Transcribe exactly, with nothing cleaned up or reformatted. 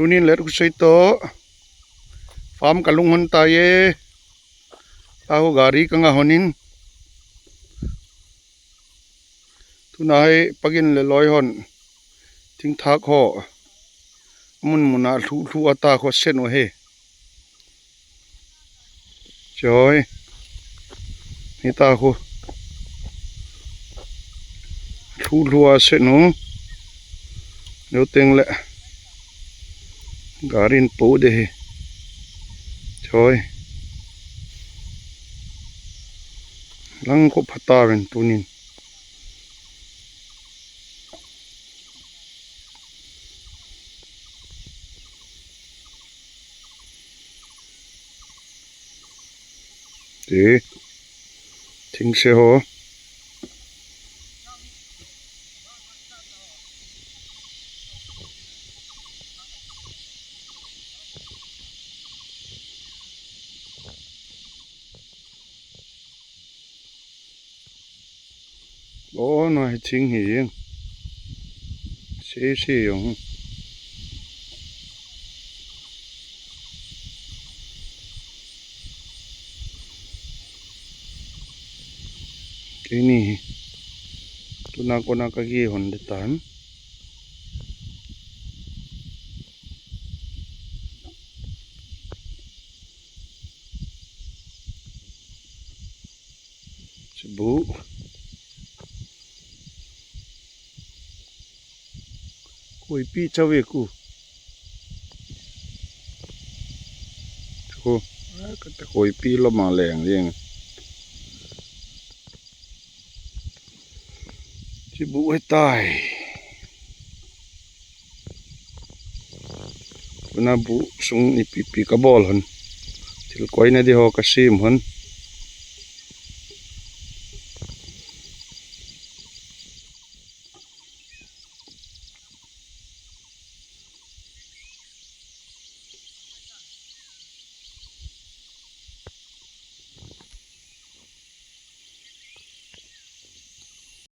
Tunin let khu sei to. Farm kalung hon ta ye. Tahu gari kanga honin. Tunai pagin le loi hon. Thingthak ho. Mun muna lhu lhu ata kho sen u he. Choi. Hita khu. Lhu lhu a se nu. Leu teng le. Garin po de hi. Choi. Lang khu phata ven tunin. Ti. Thingse ho. O, na hi thing hi jeng. Se se jong. Keini hi. Tuna kona kagi hon de tan. Chibu. Koipi chave ku. Chu. Kate koipi lama leng jeng. Chibu hetai. Tuna bu sung ipi pi kabol hon. Thil koina di ho kasim hon.